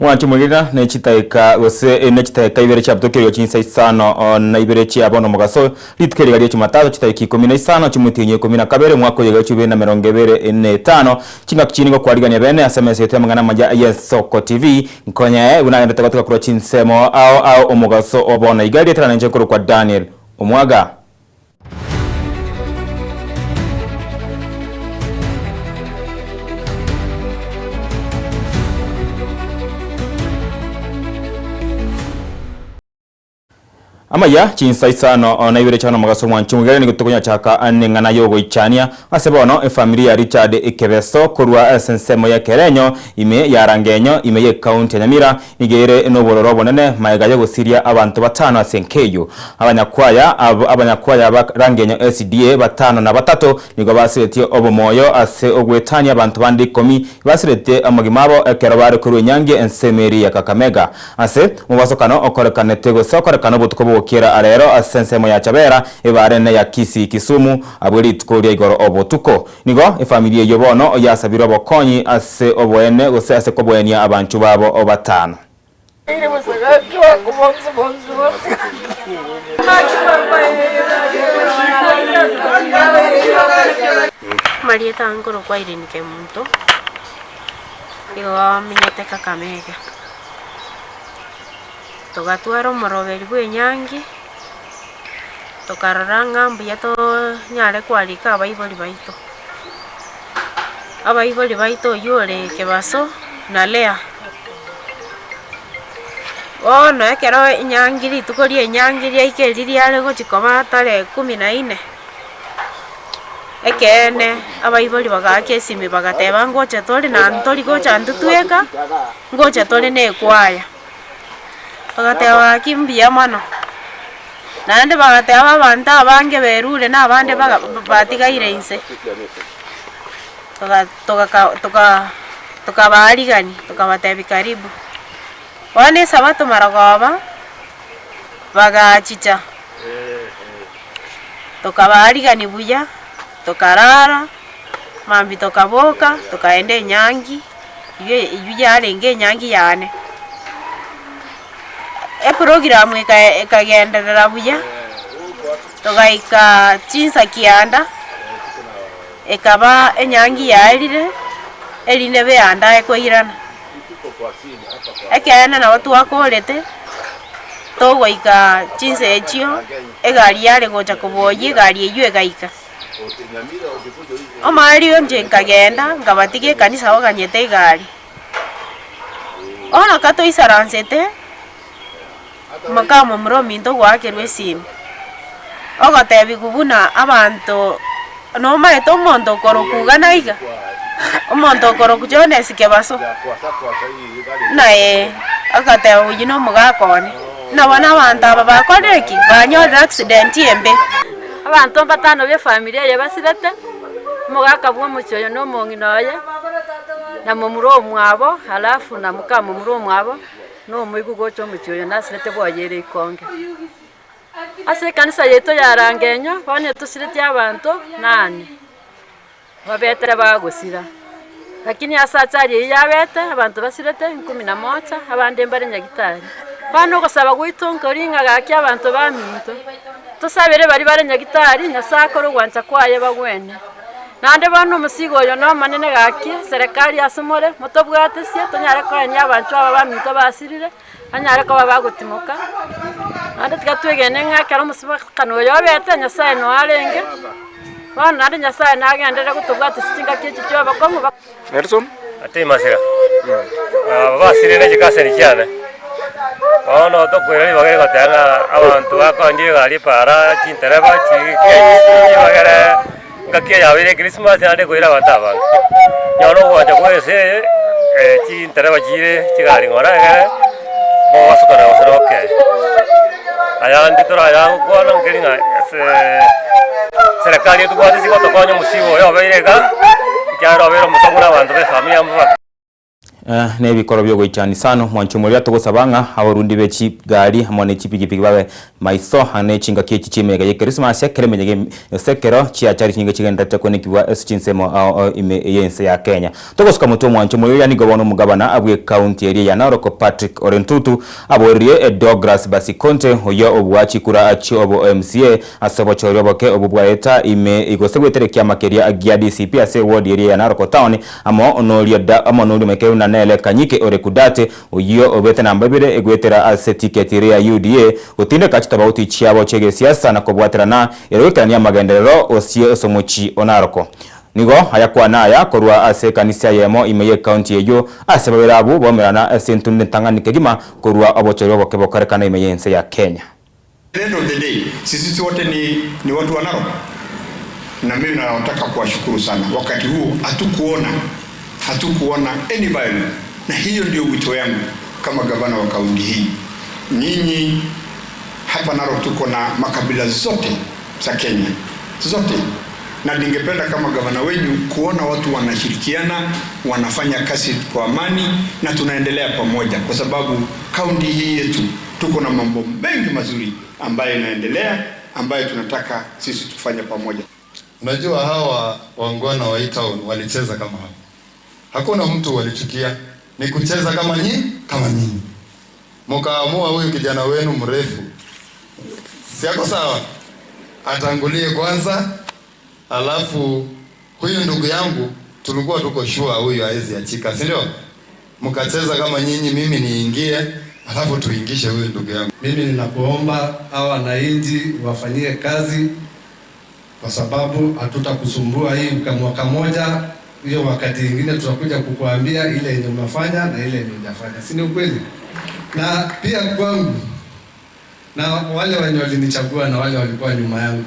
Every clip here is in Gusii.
Mwanche omorira ne chitaika gose ne chitaika ibere chiabutokeirwe chinsa isano na ibere chia bono omogaso, rituko eriga ria Jumatatu chitaika ikomi na isano chimotienyi ikomi na kabere omwaka oyo iga chibere na emerongo ebere na etano. Chingaki chinde ngokwarigania bene ase emesa yaito y'amang'ana amaya y'Esoko TV. Nkonye buna agenderete gotoka korwa chinsemo ao ao omogaso o bono iga rietera nenche nkorokwa Daniel Omwaga. Amaya chinsa isano na ibere chiano omogaso omwanchi omogere nigo tokonyachaka neng'ana yogoichania. Ase bono efamiri ya Richard Kebeso korwa ase ensemo ya Kerenyo ime ya Rangenyo ime ye county ya Nyamira nigo ere nobororo obonene magega yogosiria abanto batano ase enka eyio. Abanyakwaya abanyakwaya ba Rangenyo SDA batano na batato nigo basiretie obomoyo ase ogwetania abanto bande ikomi basiretie amagima abo ekero bare korwa enyangi ensemo eria ya Kakamega. Ase omobasokano okorekanete gose okorekana obotuko bw'ogokiera reero ase ensemo ya Chabera, ebaare enene ya Kisii, Kisumu, abwo rituko ria igoro obotuko. Nigo efamiri eyio bono yasabire obokonyi ase oboene gose ase koboenia abanchwa babo batano. Amarieta nkorokwa Irene Kemunto, nigo amenyete Kakamega. Togatwara omoroberi bw'enyangi, tokarora ng'a mbuya tonyare kwarika abaibori baito. Abaibori baito oywo ore Kebaso na Leah. Bono ekero enyangi rituko ria enyangi riaika erio riare gochia koba tarehe kumi na nne. Ekeene, abaibori bagaaka esimi bagateba ngocha tore na ntori gocha intwe tweka, ngocha tore na ekwaya. Bagateba gaki mbuya mono, naende bagateba abanto abange berure na abande baga batigaire inse, toga togaka toka tokabaarigania tokabatebia karibu. Bono esabato marogoba, bagachicha. Tokabaarigania buya, tokarara, mambia tokaboka, tokaenda enyangi, eywo eywo yarenge enyangi yane. Eprogram eka ekagenderera buya, togaika chinsa kianda, ekaba enyangi yaerire, erinde beandae koirana. Ekeene nabo twakorete, togoika chinsa echio, egari yare gocha koboyia egari eywo egaika. Omoerio inche nkagenda, nkabatiga ekanisa baganyete egari. Bono ka toisaransete, mokamomura ominto ogoakerwa esimi, ogotebiwa buna abanto nomaete omonto okorokwa iga na iga, omonto okorokwa Jones Kebaso, ng'a ee, agateba oyio na omogaka one, ng'a bono abanto aba bakorire ki? Banyorire accident embe. Abanto mbatano b'efamiri eye basirete, omogaka bw'omochie oyo na omong'ina oye, na momura omwabo, alafu na mokamomura omwabo. Nomoigwa gocha omochie oyo Nasareti bwoyeire ikonge. Ase ekanisa yaito ya Rangenyo bono etosiretie abanto nane, babete bagosira. Lakini ase achari eyio yabete, abanto basirete nkumi na moja, abande mbare nyagitari. Bono ogosaba gwaito nkori ng'a gaki abanto baminto, tosabere baria bare nyagitari, Nyasae akore ogwancha kwaye bagwene. Naende bono omosigo oyo nomonene gaki, serikali ase more, motobwatesie tonyare koenia abanchwa aba baminto basirire, banyare koba bagotimoka, naende tiga twegene ng'a ekero omosibakano oyo obete, Nyasaye noo arenge, bono naende Nyasaye nagenderere gotobwatesia chingaki echi chia obokong'u. Nelson Atei Masira, aba basirire ne chikaseni chiane, bono tokoira ribaga rigoteba ng'a abanto bakoendia egari epaara, chintereba chikechi bagere ngaki eyabeire ekrismasi naende ekoira abanto abange. Nyora ogoancha kwa ense eye chintereba chire chigari ng'ora egere mogosokana gose na okee. Ayande torayagokwana nkeri ng'a ase serikali etobwate gotokonya omosigo oyo obeire iga. Ekiagera obeire omotong'u na abanto b'efamiri amo ba. Nebikoro bi'ogoichania isano, mwanche omoria togosaba ng'a abarundi be chigari amo ne chipigipigi babe maiso ne chingaki echi chi'emeyega y'Ekerisimasi, ekero emeyega gose ekero chiachari chinyinge chigendererete koenekigwa ase chinsemo ao ao ime y'ense ya Kenya. Togosuka motwe omwanche omoria oria nigo bono omogabana bw'ekaunti eria ya Narok Patrick Ole Ntutu aboririe Douglas Basikonte oyio obua chikura chi'obo MCA Ase obochori oboke obwo bwaeta ime gose goetera ekiama keria gia DCP ase ewodi eria ya Narok Town, amo noria da amo noria omoikeraru na nere Kanyike ore Kudate, oyio obete namba ibere egoetera ase tiketi eria ya UDA, gotindeka chitabauti chiabo chi'egesiasa na kobwaterana ere goikerania amagenderero osie ase omochie o Narok. Nigo ayakwana aya korwa ase ekanisa eyemo ime y'ecounty eyio, ase babere abwo baumerana ase entunde entang'ani kegima korwa obochori oboke bokorekana ime y'ense ya Kenya. The end of the day, sisi wote ni, ni watu wa Narok, na mimi nataka kuwashukuru sana. Wakati huo hatukuona hatukuona any violence, na hiyo ndio wito yangu kama gavana wa kaunti hii. Nyinyi hapa Narok tuko na makabila zote za Kenya zote, na ningependa kama gavana wenyu kuona watu wanashirikiana, wanafanya kazi kwa amani na tunaendelea pamoja, kwa sababu kaunti hii yetu tuko na mambo mengi mazuri ambayo inaendelea ambayo tunataka sisi tufanye pamoja. Unajua hawa wangwana wa hii town walicheza kama hawa, hakuna mtu walichukia, ni kucheza kama nyi kama nyinyi. Mkaamua huyu kijana wenu mrefu, si ako sawa, atangulie kwanza, alafu huyu ndugu yangu tulikuwa tuko sure huyu hawezi achika, si ndio? Mkacheza kama nyinyi, mimi niingie, alafu tuingishe huyu ndugu yangu. Mimi ninakuomba hawa wananchi wafanyie kazi, kwa sababu hatutakusumbua hii mwaka moja. Hiyo wakati ingine tutakuja kukuambia ile yenye umefanya na ile yenye hujafanya, si ni ukweli? Na pia kwangu na wale wenye walinichagua na wale walikuwa nyuma yangu,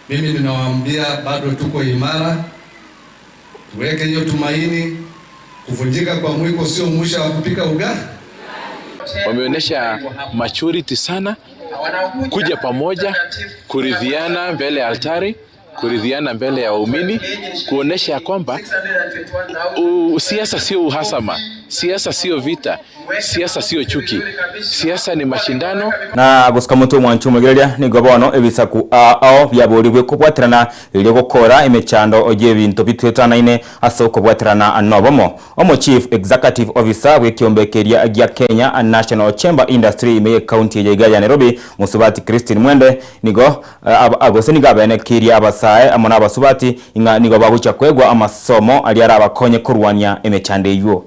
mimi ninawaambia bado tuko imara, tuweke hiyo tumaini. Kuvunjika kwa mwiko sio mwisho wa kupika ugali. Wameonyesha maturity sana, kuja pamoja, kuridhiana mbele ya altari, kuridhiana mbele ya waumini, kuonesha ya kwamba siasa sio uhasama, siasa sio vita, siasa sio chuki, siasa ni mashindano. Na gosika motwe omwancho omoigereria nigo bono ebisaku ao biaborigwe kobwaterana erio gokora emechando y'ebinto bitwetanaine ase okobwaterana nobomo. Omo Chief Executive Officer bw'ekiombe keria gia Kenya National Chamber Industry ime y'ecounty eye iga ya Nairobi, Mosubati Christine Mwende nigo gose nigo abenekirie abasae amo nabasubati ing'a nigo bagochia koegwa amasomo aria arabakonye korwania emechando eyio.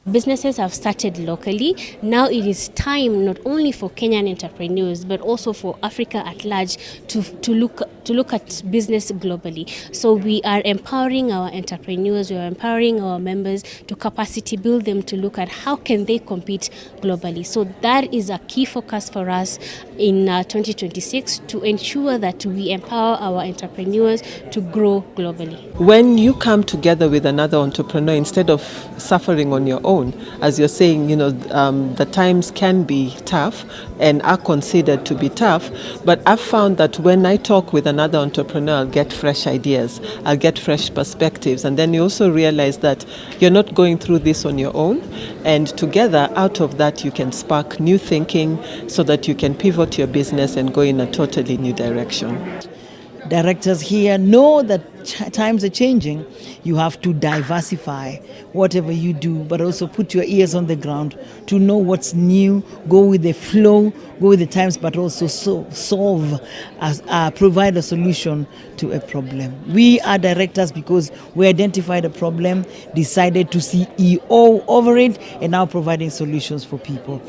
Businesses have started locally. Now it is time not only for Kenyan entrepreneurs but also for Africa at large to, to look to look at business globally. So we are empowering our entrepreneurs, we are empowering our members to capacity build them to look at how can they compete globally. So that is a key focus for us in 2026 to ensure that we empower our entrepreneurs to grow globally. When you come together with another entrepreneur, instead of suffering on your own, as you're saying, you know, the times can be tough and are considered to be tough, but I've found that when I talk with another entrepreneur, I'll get fresh ideas, I'll get fresh perspectives, and then you also realize that you're not going through this on your own, and together, out of that, you can spark new thinking so that you can pivot your business and go in a totally new direction. Directors here know that times are changing. You have to diversify whatever you do, but also put your ears on the ground to know what's new, go with the flow, go with the times, but also solve, as provide a solution to a problem. We are directors because we identified a problem, decided to CEO over it, and now providing solutions for people.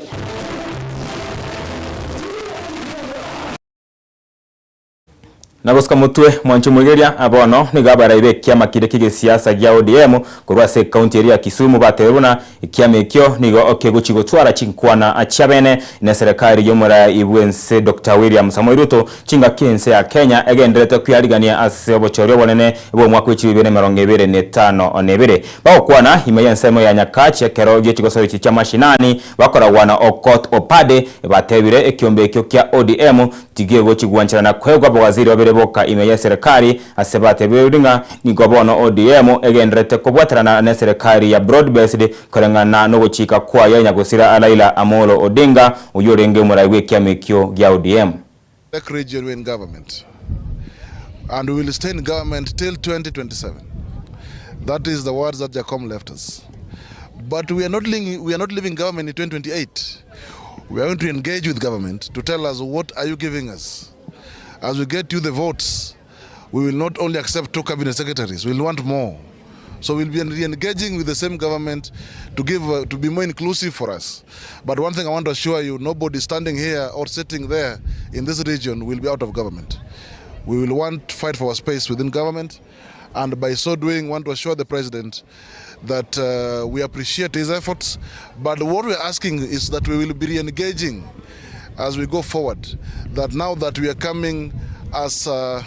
Na gosika motwe mwanche omorigereria, bono nigo abarai b'ekiama keria ki'egesiasa gia ODM korwa ase ekaunti eria ya Kisumu batebire buna ekiama ekio nigo kegochia gotwara chinkwana chiabene neserekari y'omorai bw'ense Doctor William Samoei Ruto chingaki ense ya Kenya egendererete kwiarigania ase obochori obonene bw'omwaka w'echilifu ibere na emerongo ebere na etano na ebere. Bagokwana ime y'ensemo ya Nyakach ekero gi'echigosori echi chia mashinani bakoragwa na Okot Opade batebire ekiombe ekio kia ODM Tigegochi gwancherana kwegwa abawaziri babere. boka ime y'eserekari ase batebirwe ng'a nigo bono ODM egendererete kobwaterana n'eserekari ya Broad Based koreng'ana nogochika kwaye nyagosira Raila Amolo Odinga oyio orenge omorai bw'ekiama ekio gia ODM. Lake region we in government and we will stay in government till 2027 that is the words that Jakom left us but we are not leaving, we are not leaving government in 2028 we are going to engage with government to tell us what are you giving us as we get you the votes we will not only accept two cabinet secretaries we'll want more so we'll be re-engaging with the same government to give uh, to be more inclusive for us. But one thing I want to assure you, nobody standing here or sitting there in this region will be out of government. We will want to fight for our space within government, and by so doing, want to assure the president that uh, we appreciate his efforts. But what we're asking is that we will be re-engaging as we go forward. That now that we are coming as uh,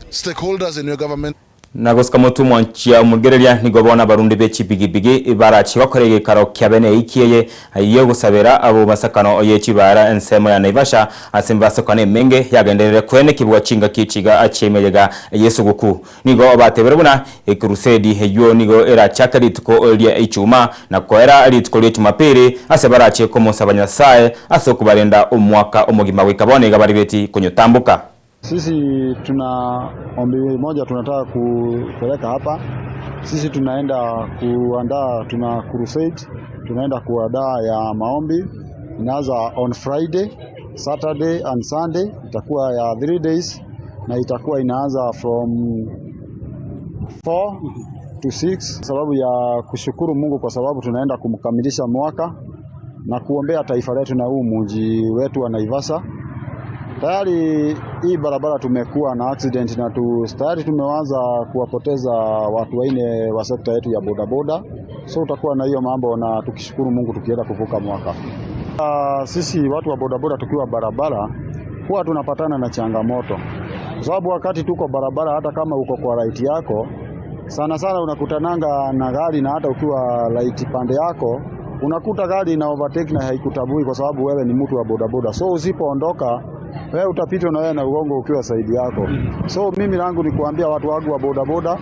stakeholders in your government. Na gosika motwe omwanchia omorigereria, nigo bono abarundi be chipigipigi barache gokora egeikaro kia bene eiki eye y'ogosabera abo masakano ye chibaara ensemo ya Naivasha ase emebasokano emenge yagenderere koenekigwa chingaki chiga chi'emeyega y'esuguku. Nigo batebire buna ekrusedi eyio nigo erachake rituko ria Ichuma na koera rituko ria Jumapili ase barache komosaba Nyasae ase okobarenda omwaka omogima goika bono iga baribeti konyotamboka. Sisi tuna ombi moja tunataka kupeleka hapa. Sisi tunaenda kuandaa, tuna crusade, tunaenda kuandaa ya maombi. Inaanza on Friday, Saturday and Sunday, itakuwa ya 3 days na itakuwa inaanza from 4 to 6, sababu ya kushukuru Mungu kwa sababu tunaenda kumkamilisha mwaka na kuombea taifa letu na huu mji wetu wa Naivasha. Tayari hii barabara tumekuwa na accident na tu, tayari tumeanza kuwapoteza watu waine wa sekta yetu ya bodaboda, so utakuwa na hiyo mambo, na tukishukuru Mungu tukienda kuvuka mwaka. Sisi watu wa bodaboda tukiwa barabara huwa tunapatana na changamoto, kwa sababu wakati tuko barabara, hata kama uko kwa right yako, sana sana unakutananga na gari, na hata ukiwa right pande yako unakuta gari ina overtake na haikutabui kwa sababu wewe ni mtu wa bodaboda, so usipoondoka wewe utapitwa na wewe na ugongo ukiwa saidi yako. So mimi langu ni kuambia watu wangu wa bodaboda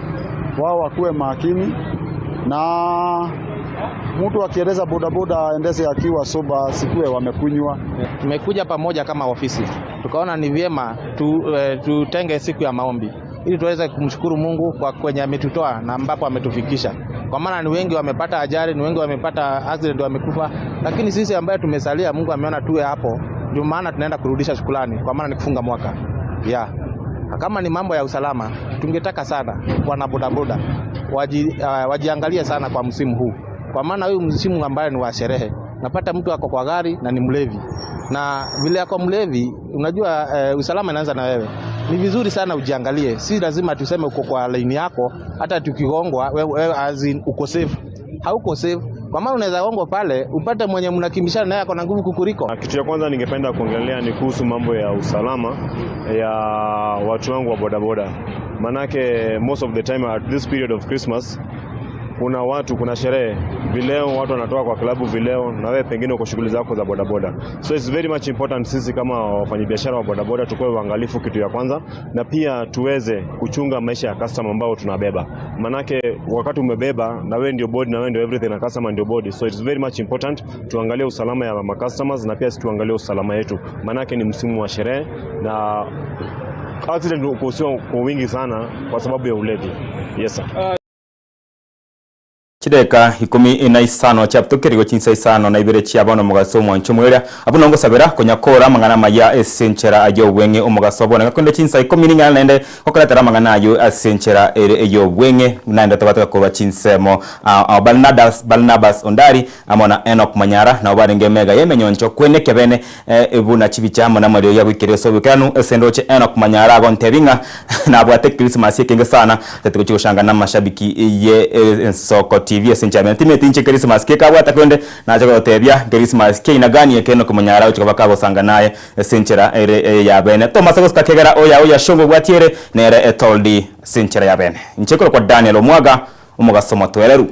wao wakuwe makini, na mtu akiendesha bodaboda aendeshe akiwa soba, sikuwe wamekunywa. Tumekuja pamoja kama ofisi tukaona ni vyema tu, eh, tutenge siku ya maombi ili tuweze kumshukuru Mungu kwa kwenye ametutoa na ambapo ametufikisha, kwa maana ni wengi wamepata ajali, ni wengi wamepata accident, wamekufa, lakini sisi ambaye tumesalia, Mungu ameona tuwe hapo, ndio maana tunaenda kurudisha shukrani, kwa maana ni kufunga mwaka yeah. Kama ni mambo ya usalama, tungetaka sana wana bodaboda waji, uh, wajiangalie sana kwa msimu huu, kwa maana huyu msimu ambaye ni wa sherehe, napata mtu ako kwa gari na ni mlevi, na vile ako mlevi, unajua uh, usalama inaanza na wewe. Ni vizuri sana ujiangalie, si lazima tuseme uko kwa laini yako, hata tukigongwa wewe, wewe as in uko safe, hauko safe kwa maana unaweza gongwa pale upate mwenye mnakimbishana naye ako na nguvu kukuliko. Kitu cha kwanza ningependa kuongelea ni kuhusu mambo ya usalama ya watu wangu wa bodaboda, manake most of the time at this period of Christmas kuna watu, kuna sherehe, vileo, watu wanatoka kwa klabu vileo, na wewe pengine uko shughuli zako za bodaboda. So it's very much important sisi kama wafanyabiashara wa bodaboda tukuwe waangalifu, kitu ya kwanza, na pia tuweze kuchunga maisha ya customer ambao tunabeba, manake wakati umebeba na wewe ndio body na wewe ndio everything na customer ndio body, so it's very much important tuangalie usalama ya ma customers na pia tuangalie usalama yetu, manake ni msimu wa sherehe na accident kuhusiwa kwa wingi sana kwa sababu ya ulevi. Yes sir. Chideka ikomi na isano chiabutokerigwe chinsa isano na ibere chia bono omogaso omwancho omoeria abwo nogosabera konyakora amang'ana amaya ase enchera ya obweng'e omogaso bono gakonde chinsa ikomi ning'ana naende gokoretera amang'ana aywo ase enchera ere eya obweng'e naende tobate korwa chinsemo Barnabas, Barnabas Ondari amo na Enoch Manyara nabo barenge emega ya emenyoncho kwene ekebene buna chibicha amo na amariogi agoikeria ase oboikeranu ase endoche Enoch Manyara agontebia ng'a nabwate Christmas ekenge sana tatigochi gochanga na amashabiki ye Ensoko TV ase enchera timeti inche Christmas kekabwata kwende nacha gotebia Christmas keina gani eke Enoch Manyara ochi koba kagosanga naye ase enchera ere ya bene Thomas Agosta kegera oya oya shongo bwatiere nere etoldi ase enchera ya bene inche korokwa Daniel Omwaga omogaso motoereru.